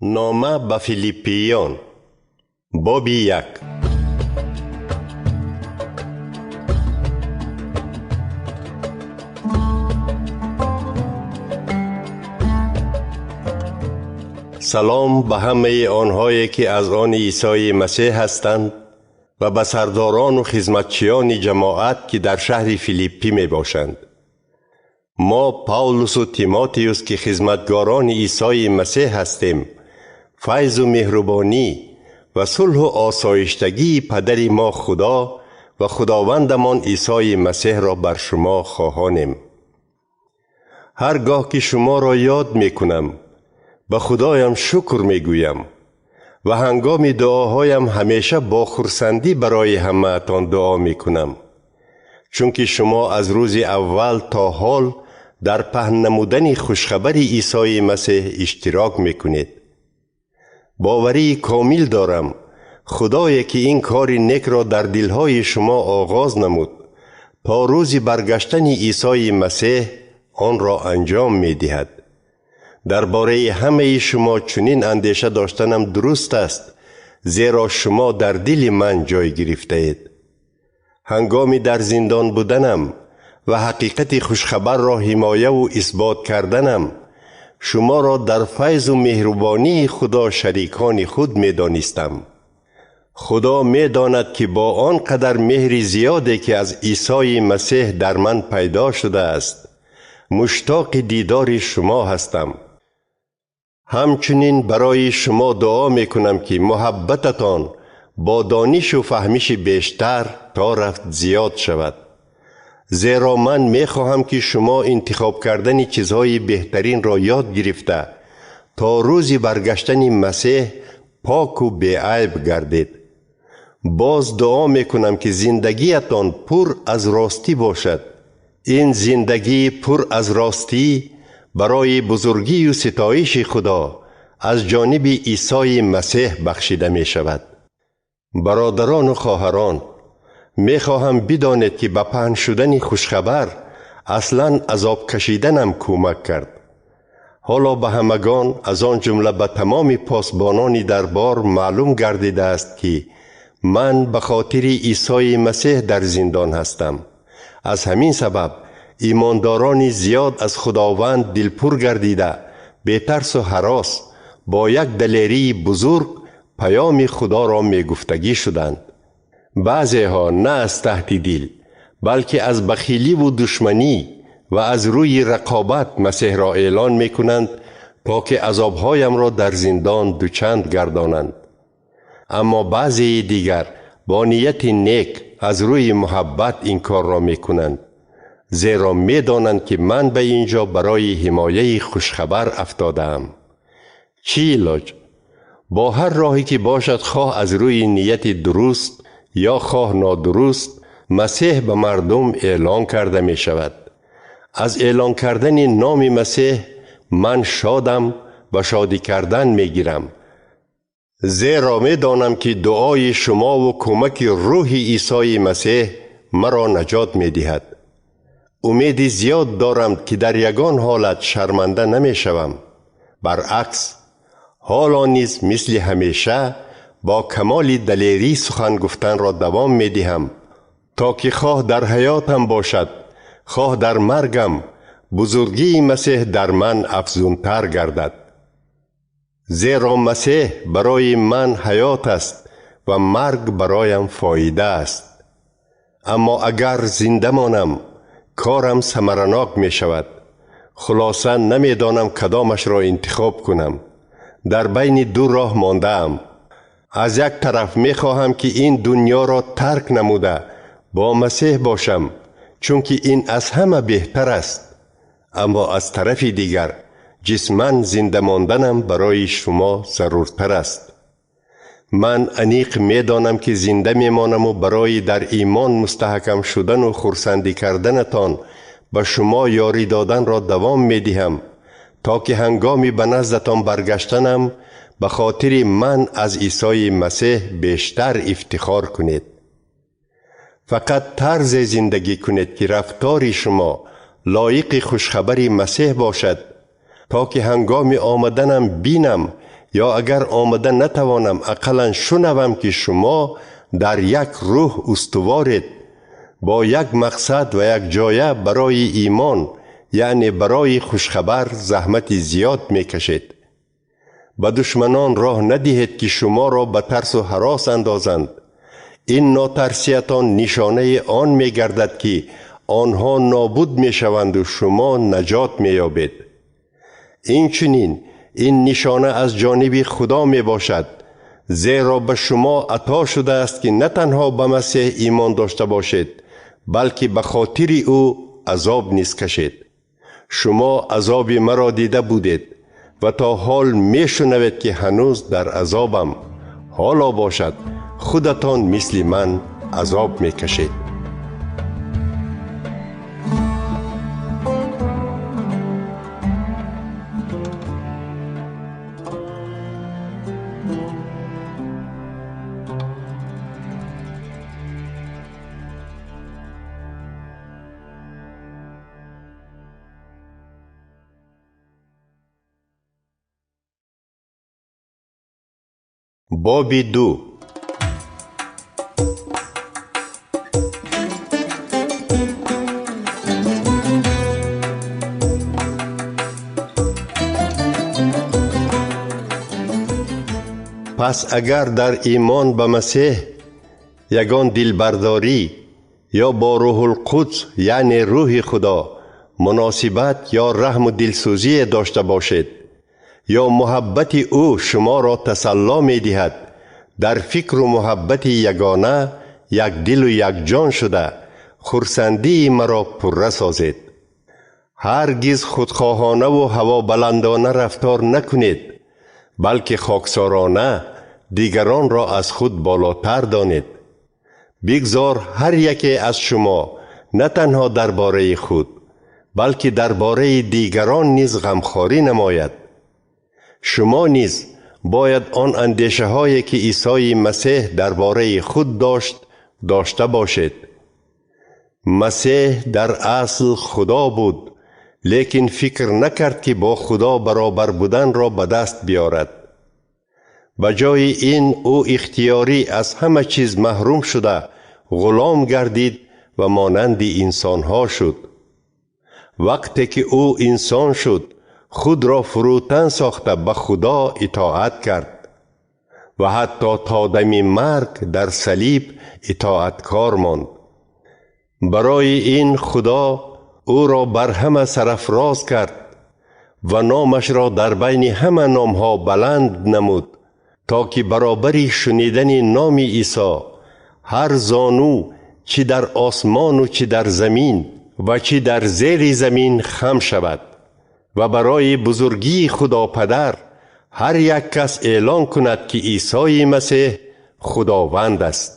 Нома ба Филиппиён, боби 1. Салом ба ҳамаи онҳое, ки аз они Исои Масеҳ ҳастанд ва ба сардорону хизматчиёни ҷамоат, ки дар шаҳри Филиппӣ мебошанд. Мо Павлусу Тимотеюс, ки хизматгорони Исои Масеҳ ҳастем, файзу меҳрубонӣ ва сулҳу осоиштагии Падари мо Худо ва Худовандамон Исои Масеҳро бар шумо хоҳонем. Ҳар гоҳ ки шуморо ёд мекунам, ба Худоям шукр мегӯям ва ҳангоми дуоҳоям ҳамеша бо хурсандӣ барои ҳамаатон дуо мекунам, чунки шумо аз рӯзи аввал то ҳол дар паҳн намудани хушхабари Исои Масеҳ иштирок мекунед. Боварии комил дорам, Худое ки ин кори некро дар дилҳои шумо оғоз намуд, то рӯзи баргаштани Исои Масеҳ онро анҷом медиҳад. Дар бораи ҳамаи шумо чунин андеша доштанам дуруст аст, зеро шумо дар дили ман ҷой гирифтаед. Ҳангоми дар зиндон буданам ва ҳақиқати хушхабарро ҳимояву исбот карданам, шуморо дар файзу меҳрубонии Худо шарикони худ медонистам. Худо медонад, ки бо он қадар меҳри зиёде, ки аз Исои Масеҳ дар ман пайдо шудааст, муштоқи дидори шумо ҳастам. Ҳамчунин барои шумо дуо мекунам, ки муҳаббататон бо донишу фаҳмиши бештар то рафт зиёд шавад. Зеро ман мехоҳам, ки шумо интихоб кардани чизҳои беҳтаринро ёд гирифта, то рӯзи баргаштани Масеҳ поку беайб гардед. Боз дуо мекунам, ки зиндагиятон пур аз ростӣ бошад. Ин зиндагии пур аз ростӣ барои бузургию ситоиши Худо аз ҷониби Исои Масеҳ бахшида мешавад. Бародарону хоҳарон, мехоҳам бидонед, ки ба паҳн шудани хушхабар аслан азоб кашиданам кӯмак кард. Ҳоло ба ҳамагон, аз он ҷумла ба тамоми посбонони дарбор маълум гардидааст, ки ман ба хотири Исои Масеҳ дар зиндон ҳастам. Аз ҳамин сабаб имондорони зиёд аз Худованд дилпур гардида, бетарсу ҳарос бо як далерии бузург паёми Худоро мегуфтагӣ шуданд. Баъзеҳо на аз таҳти дил, балки аз бахиливу душманӣ ва аз рӯи рақобат Масеҳро эълон мекунанд, то ки азобҳоямро дар зиндон дучанд гардонанд. Аммо баъзеи дигар бо нияти нек аз рӯи муҳаббат ин корро мекунанд, зеро медонанд, ки ман ба ин ҷо барои ҳимояи хушхабар афтодаам. Чӣ илоҷ? Бо ҳар роҳе ки бошад, хоҳ аз рӯи нияти дуруст ё хоҳ нодуруст, Масеҳ ба мардум эълон карда мешавад. Аз эълон кардани номи Масеҳ ман шодам ва шодӣ кардан мегирам, зеро медонам, ки дуои шумову кӯмаки рӯҳи Исои Масеҳ маро наҷот медиҳад. Умеди зиёд дорам, ки дар ягон ҳолат шарманда намешавам. Баръакс, ҳоло низ мисли ҳамеша бо камоли далерӣ сухан гуфтанро давом медиҳам, то ки хоҳ дар ҳаётам бошад, хоҳ дар маргам, бузургии Масеҳ дар ман афзунтар гардад. Зеро Масеҳ барои ман ҳаёт аст ва марг бароям фоида аст. Аммо агар зинда монам, корам самаранок мешавад. Хулоса, намедонам кадомашро интихоб кунам. Дар байни ду роҳ мондаам. Аз як тараф мехоҳам, ки ин дуньёро тарк намуда бо Масеҳ бошам, чунки ин аз ҳама беҳтар аст. Аммо аз тарафи дигар ҷисман зинда монданам барои шумо заруртар аст. Ман аниқ медонам, ки зинда мемонаму барои дар имон мустаҳкам шудану хурсандӣ карданатон ба шумо ёрӣ доданро давом медиҳам, то ки ҳангоми ба наздатон баргаштанам ба хотири ман аз Исои Масеҳ бештар ифтихор кунед. Фақат тарзе зиндагӣ кунед, ки рафтори шумо лоиқи хушхабари Масеҳ бошад, то ки ҳангоми омаданам бинам ё агар омада натавонам, ақаллан шунавам ки шумо дар як рӯҳ устуворед, бо як мақсад ва як ҷоя барои имон, яъне барои хушхабар заҳмати зиёд мекашед. Ба душманон роҳ надиҳед ки шуморо ба тарсу ҳарос андозанд. Ин нотарсиятон нишонаи он мегардад ки онҳо нобуд мешаванду шумо наҷот меёбед. Инчунин ин нишона аз ҷониби Худо мебошад, зеро ба шумо ато шудааст ки на танҳо ба Масеҳ имон дошта бошед, балки ба хотири ӯ азоб низ кашед. Шумо азоби маро дида будед ва то ҳол мешунавед ки ҳанӯз дар азобам. Ҳоло бошад, худатон мисли ман азоб мекашед. Боби 2. Пас агар дар имон ба Масеҳ ягон дилбардорӣ ё бо Рӯҳулқудс, яъне Рӯҳи Худо, муносибат ё раҳму дилсӯзие дошта бошед, ё муҳаббати ӯ шуморо тасалло медиҳад, дар фикру муҳаббати ягона якдилу якҷон шуда хурсандии маро пурра созед. Ҳаргиз худхоҳонаву ҳавобаландона рафтор накунед, балки хоксорона дигаронро аз худ болотар донед. Бигзор ҳар яке аз шумо на танҳо дар бораи худ, балки дар бораи дигарон низ ғамхорӣ намояд. Шумо низ бояд он андешаҳое ки Исои Масеҳ дар бораи худ дошт, дошта бошед. Масеҳ дар асл Худо буд, лекин фикр накард ки бо Худо баробар буданро ба даст биёрад. Ба ҷои ин ӯ ихтиёрӣ аз ҳама чиз маҳрум шуда, ғулом гардид ва монанди инсонҳо шуд. Вақте ки ӯ инсон шуд, худро фурӯтан сохта ба Худо итоат кард ва ҳатто то дами марг дар салиб итоаткор монд. Барои ин Худо ӯро бар ҳама сарафроз кард ва номашро дар байни ҳама номҳо баланд намуд, то ки баробари шунидани номи Исо ҳар зону чӣ дар осмону чӣ дар замин ва чӣ дар зери замин хам шавад ва барои бузургии Худо Падар ҳар як кас эълон кунад ки Исои Масеҳ Худованд аст.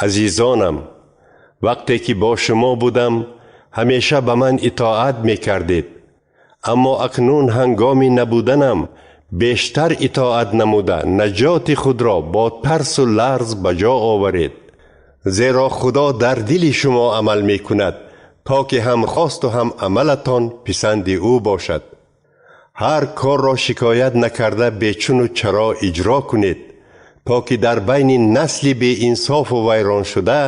Азизонам, вақте ки бо шумо будам, ҳамеша ба ман итоат мекардед, аммо акнун ҳангоми набуданам бештар итоат намуда наҷоти худро бо тарсу ларз ба ҷо оваред, зеро Худо дар дили шумо амал мекунад то ки ҳам хосту ҳам амалатон писанди ӯ бошад. Ҳар корро шикоят накарда бечуну чаро иҷро кунед, то ки дар байни насли беинсофу вайроншуда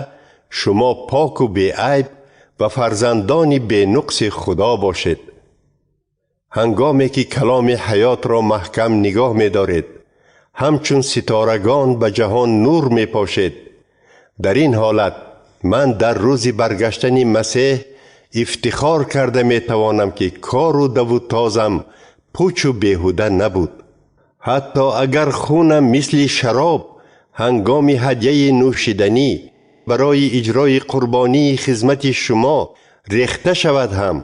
шумо поку беайб ва фарзандони бенуқси Худо бошед. Ҳангоме ки каломи ҳаётро маҳкам нигоҳ медоред, ҳамчун ситорагон ба ҷаҳон нур мепошед. Дар ин ҳолат ман дар рӯзи баргаштани Масеҳ ифтихор карда метавонам ки кору даву тозам пучу беҳуда набуд. Ҳатто агар хунам мисли шароб ҳангоми ҳадяи нӯшиданӣ барои иҷрои қурбонии хизмати шумо рехта шавад ҳам,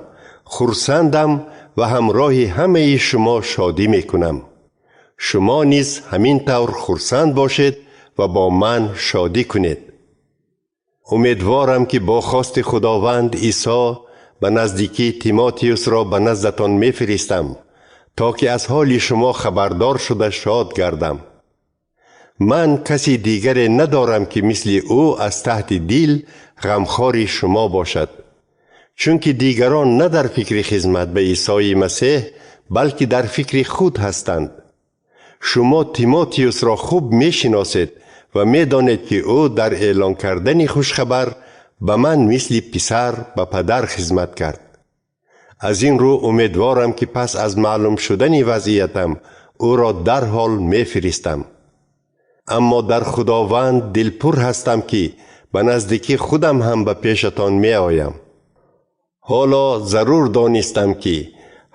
хурсандам ва ҳамроҳи ҳамаи шумо шодӣ мекунам. Шумо низ ҳамин тавр хурсанд бошед ва бо ман шодӣ кунед. Умедворам ки бо хости Худованд Исо ба наздикӣ Тимотеусро ба наздатон мефиристам, то ки аз ҳоли шумо хабардор шуда шод гардам. Ман каси дигаре надорам ки мисли ӯ аз таҳти дил ғамхори шумо бошад, чунки дигарон на дар фикри хизмат ба Исои Масеҳ, балки дар фикри худ ҳастанд. Шумо Тимотеусро хуб мешиносед ва медонед, ки ӯ дар эълон кардани хушхабар ба ман мисли писар ба падар хизмат кард. Аз ин рӯ умедворам, ки пас аз маълум шудани вазъиятам ӯро дарҳол мефиристам. Аммо дар Худованд дилпур ҳастам, ки ба наздикӣ худам ҳам ба пешатон меоям. Ҳоло зарур донистам, ки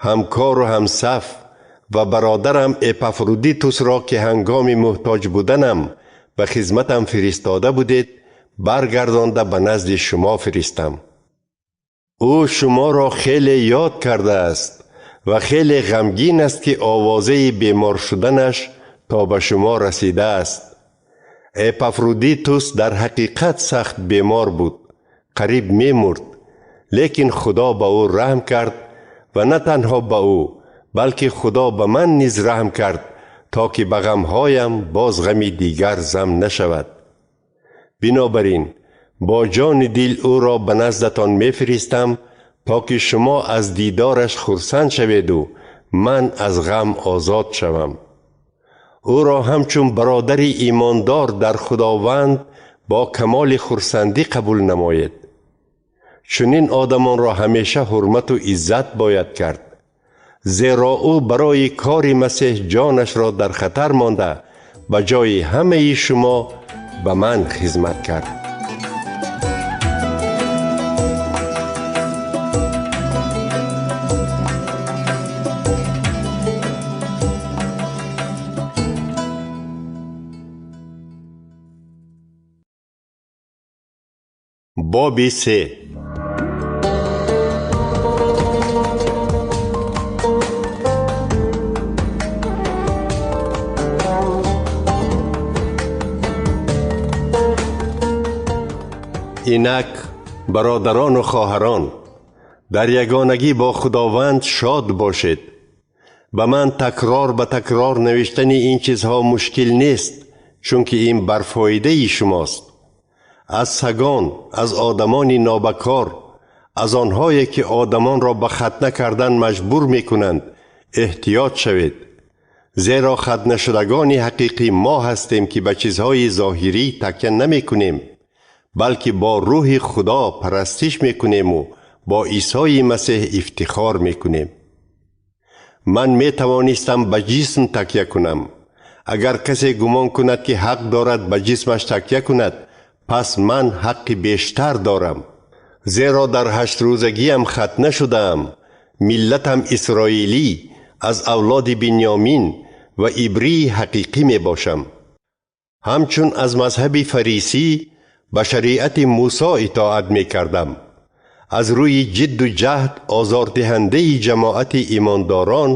ҳамкору ҳамсаф ва бародарам Эпафродитусро, ки ҳангоми муҳтоҷ буданам ба хизматам фиристода будед, баргардонда ба назди шумо фиристам. Ӯ шуморо хеле ёд кардааст ва хеле ғамгин аст, ки овозаи бемор шуданаш то ба шумо расидааст. Эпафродитус дар ҳақиқат сахт бемор буд, қариб мемурд, лекин Худо ба ӯ раҳм кард ва на танҳо ба ӯ, балки Худо ба ман низ раҳм кард, то ки ба ғамҳоям боз ғами дигар зам нашавад. Бинобар ин бо ҷони дил ӯро ба наздатон мефиристам, то ки шумо аз дидораш хурсанд шаведу ман аз ғам озод шавам. Ӯро ҳамчун бародари имондор дар Худованд бо камоли хурсандӣ қабул намоед. Чунин одамонро ҳамеша ҳурмату иззат бояд кард, зеро ӯ барои кори Масеҳ ҷонашро дар хатар монда ба ҷои ҳамаи шумо ба ман хизмат кард. Боби се. Инак бародарону хоҳарон, дар ягонагӣ бо Худованд шод бошед. Ба ман такрор ба такрор навиштани ин чизҳо мушкил нест, чунки ин бар фоидаи шумост. Аз сагон, аз одамони нобакор, аз онҳое ки одамонро ба хатна кардан маҷбур мекунанд, эҳтиёт шавед. Зеро хатнашудагони ҳақиқӣ мо ҳастем, ки ба чизҳои зоҳирӣ такя намекунем, балки бо рӯҳи Худо парастиш мекунему бо Исои Масеҳ ифтихор мекунем. Ман метавонистам ба ҷисм такя кунам. Агар касе гумон кунад, ки ҳақ дорад ба ҷисмаш такя кунад, пас ман ҳаққи бештар дорам. Зеро дар ҳаштрӯзагиам хатна шудаам, миллатам исроилӣ, аз авлоди Бинёмин ва ибрии ҳақиқӣ мебошам. Ҳамчун аз мазҳаби фарисӣ ба шариати Мусо итоат мекардам. Аз рӯи ҷидду ҷаҳд озордиҳандаи ҷамоати имондорон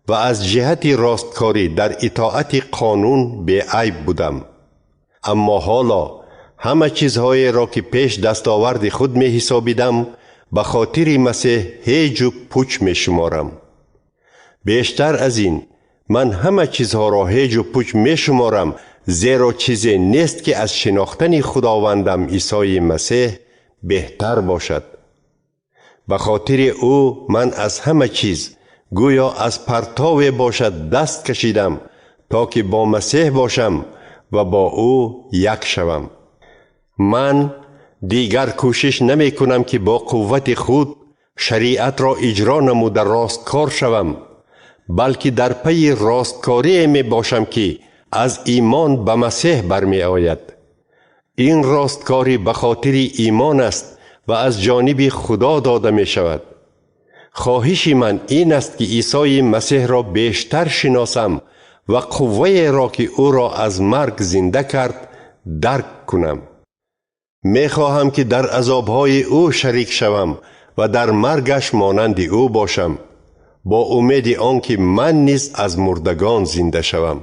ва аз ҷиҳати росткорӣ дар итоати қонун беайб будам. Аммо ҳоло ҳама чизҳоеро, ки пеш дастоварди худ меҳисобидам, ба хотири Масеҳ ҳеҷу пуч мешуморам. Бештар аз ин, ман ҳама чизҳоро ҳеҷу пуч мешуморам, зеро чизе нест, ки аз шинохтани Худовандам Исои Масеҳ беҳтар бошад. Ба хотири ӯ ман аз ҳама чиз, гӯё аз партове бошад, даст кашидам, то ки бо Масеҳ бошам ва бо ӯ як шавам. Ман дигар кӯшиш намекунам, ки бо қуввати худ шариатро иҷро намуда росткор шавам, балки дар пайи росткорие мебошам, ки аз имон ба Масеҳ бармеояд. Ин росткорӣ ба хотири имон аст ва аз ҷониби Худо дода мешавад. Хоҳиши ман ин аст, ки Исои Масеҳро бештар шиносам ва қувваеро, ки ӯро аз марг зинда кард, дарк кунам. Мехоҳам, ки дар азобҳои ӯ шарик шавам ва дар маргаш монанди ӯ бошам, бо умеди он ки ман низ аз мурдагон зинда шавам.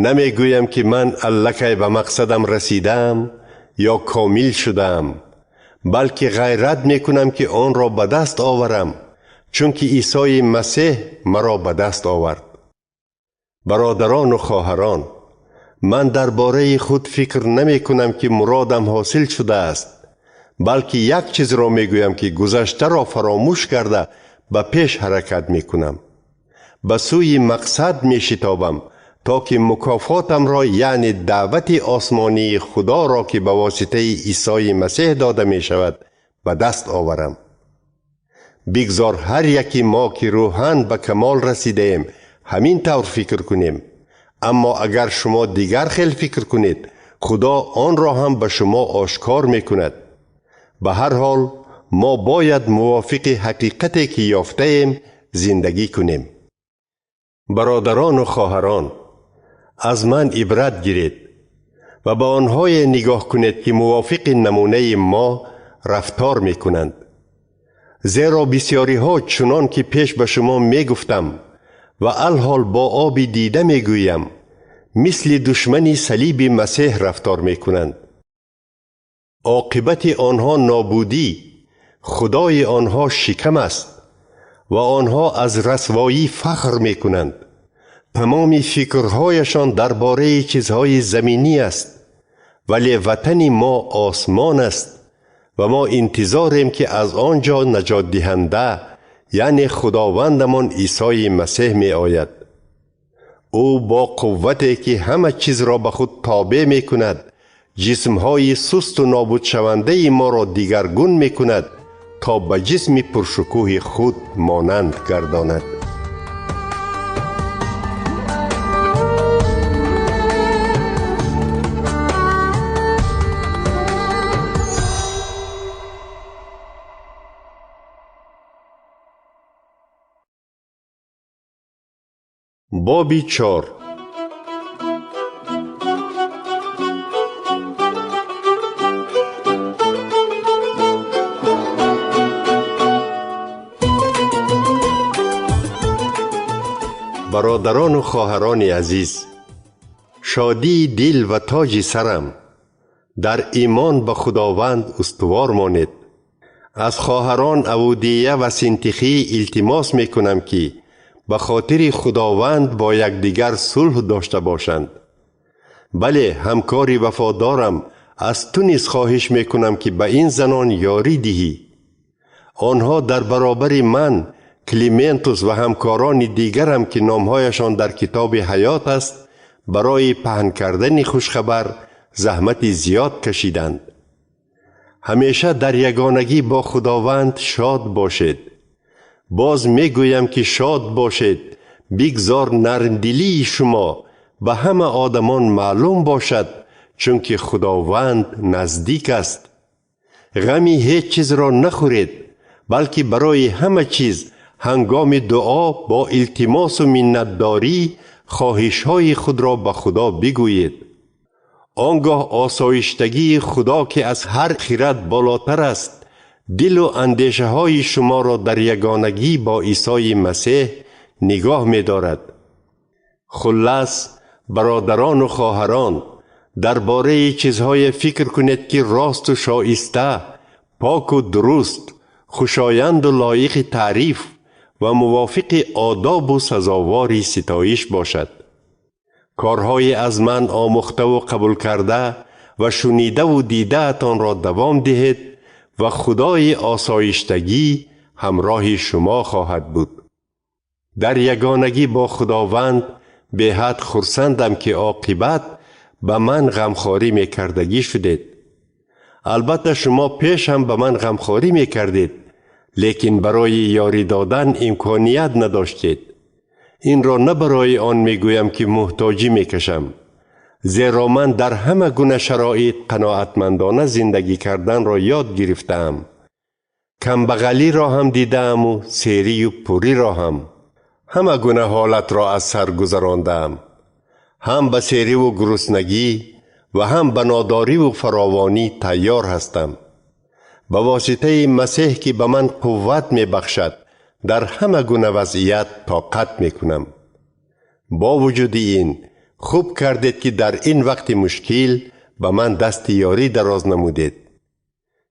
Намегӯям, ки ман аллакай ба мақсадам расидаам ё комил шудаам, балки ғайрат мекунам, ки онро ба даст оварам, чунки Исои Масеҳ маро ба даст овард. Бародарону хоҳарон, ман дар бораи худ фикр намекунам, ки муродам ҳосил шудааст, балки як чизро мегӯям, ки гузаштаро фаромӯш карда ба пеш ҳаракат мекунам. Ба сӯи мақсад мешитобам, то ки мукофотамро, яъне даъвати осмонии Худоро, ки ба воситаи Исои Масеҳ дода мешавад, ба даст оварам. Бигзор ҳар яки мо, ки рӯҳан ба камол расидаем, ҳамин тавр фикр кунем. Аммо агар шумо дигар хел фикр кунед, Худо онро ҳам ба шумо ошкор мекунад. Ба ҳар ҳол, мо бояд мувофиқи ҳақиқате, ки ёфтаем, зиндагӣ кунем. Бародарону хоҳарон, аз ман ибрат гиред ва ба онҳое нигоҳ кунед, ки мувофиқи намунаи мо рафтор мекунанд. Зеро бисёриҳо, чунон ки пеш ба шумо мегуфтам ва алҳол бо оби дида мегӯям, мисли душмани салиби Масеҳ рафтор мекунанд. Оқибати онҳо нобудӣ, Худои онҳо шикам аст ва онҳо аз расвоӣ фахр мекунанд. Тамоми фикрҳояшон дар бораи чизҳои заминӣ аст, вале ватани мо осмон аст ва мо интизорем, ки аз он ҷо наҷотдиҳанда, яъне Худовандамон Исои Масеҳ меояд. Ӯ бо қуввате, ки ҳама чизро ба худ тобеъ мекунад, ҷисмҳои сусту нобудшавандаи моро дигаргун мекунад, то ба ҷисми пуршукӯҳи худ монанд гардонад. Боби 4. Бародарону хоҳарони азиз, шодии дил ва тоҷи сарам, дар имон ба Худованд устувор монед. Аз хоҳарон Авудия ва Синтихӣ илтимос мекунам, ки ба хотири Худованд бо якдигар сулҳ дошта бошанд. Бале, ҳамкори вафодорам, аз ту низ хоҳиш мекунам, ки ба ин занон ёрӣ диҳӣ. Онҳо дар баробари ман, Климентус ва ҳамкорони дигарам, ки номҳояшон дар китоби ҳаёт аст, барои паҳн кардани хушхабар заҳмати зиёд кашиданд. Ҳамеша дар ягонагӣ бо Худованд шод бошед. Боз мегӯям, ки шод бошед. Бигзор нармдилии шумо ба ҳама одамон маълум бошад, чунки Худованд наздик аст. Ғами ҳеҷ чизро нахӯред, балки барои ҳама чиз ҳангоми дуо бо илтимосу миннатдорӣ хоҳишҳои худро ба Худо бигӯед. Он гоҳ осоиштагии Худо, ки аз ҳар хирад болотар аст, дилу андешаҳои шуморо дар ягонагӣ бо Исои Масеҳ нигоҳ медорад. Хуллас, бародарону хоҳарон, дар бораи чизҳое фикр кунед, ки росту шоиста, поку дуруст, хушоянду лоиқи таъриф ва мувофиқи одобу сазовори ситоиш бошад. Корҳои аз ман омӯхтаву қабул карда ва шунидаву дидаатонро давом диҳед ва Худои осоиштагӣ ҳамроҳи шумо хоҳад буд. Дар ягонагӣ бо Худованд беҳад хурсандам, ки оқибат ба ман ғамхорӣ мекардагӣ шудед. Албатта, шумо пеш ҳам ба ман ғамхорӣ мекардед, лекин барои ёрӣ додан имконият надоштед. Инро на барои он мегӯям, ки муҳтоҷӣ мекашам, зеро ман дар ҳама гуна шароит қаноатмандона зиндагӣ карданро ёд гирифтаам. Камбағалиро ҳам дидааму серию пуриро ҳам. Ҳама гуна ҳолатро аз сар гузарондаам. Ҳам ба сериву гуруснагӣ ва ҳам ба нодориву фаровонӣ тайёр ҳастам. Ба воситаи Масеҳ, ки ба ман қувват мебахшад, дар ҳама гуна вазъият тоқат мекунам. Бо вуҷуди ин, хуб кардед, ки дар ин вақти мушкил ба ман дасти ёрӣ дароз намудед.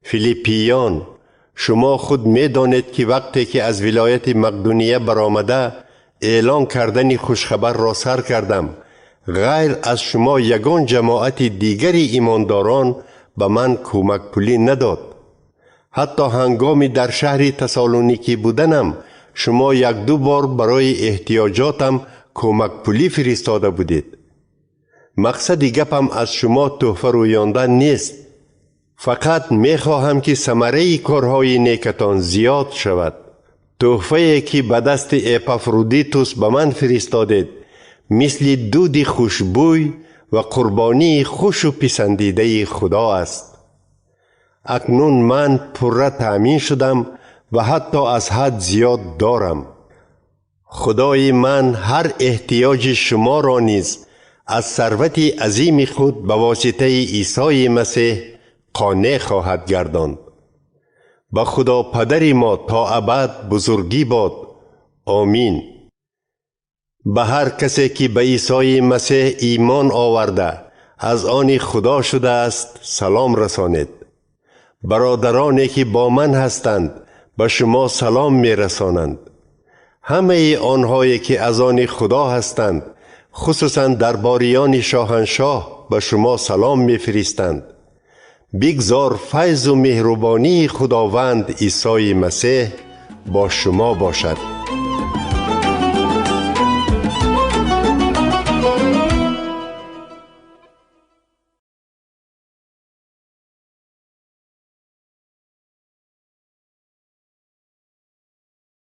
Филиппиён, шумо худ медонед, ки вақте ки аз вилояти Мақдуния баромада эълон кардани хушхабарро сар кардам, ғайр аз шумо ягон ҷамоати дигари имондорон ба ман кӯмакпулӣ надод. Ҳатто ҳангоми дар шаҳри Тасалоникӣ буданам, Шумо як-ду бор барои эҳтиёҷотам кӯмакпулӣ фиристода будед. Мақсади гапам аз шумо тӯҳфа рӯёндан нест. Фақат мехоҳам, ки самараи корҳои некатон зиёд шавад. Тӯҳфае, ки ба дасти Эпафродитус ба ман фиристодед, мисли дуди хушбӯй ва қурбонии хушу писандидаи Худо аст. Акнун ман пурра таъмин шудам ва ҳатто аз ҳад зиёд дорам. Худои ман ҳар эҳтиёҷи шуморо низ аз сарвати азими худ ба воситаи Исои Масеҳ қонеъ хоҳад гардонд. Ба Худо Падари мо то абад бузургӣ бод. Омин. Ба ҳар касе, ки ба Исои Масеҳ имон оварда, аз они Худо шудааст, салом расонед. Бародароне, ки бо ман ҳастанд, ба шумо салом мерасонанд. Ҳамаи онҳое, ки аз они Худо ҳастанд, хусусан дарбориёни шоҳаншоҳ, ба шумо салом мефиристанд. Бигзор файзу меҳрубонии Худованд Исои Масеҳ бо шумо бошад.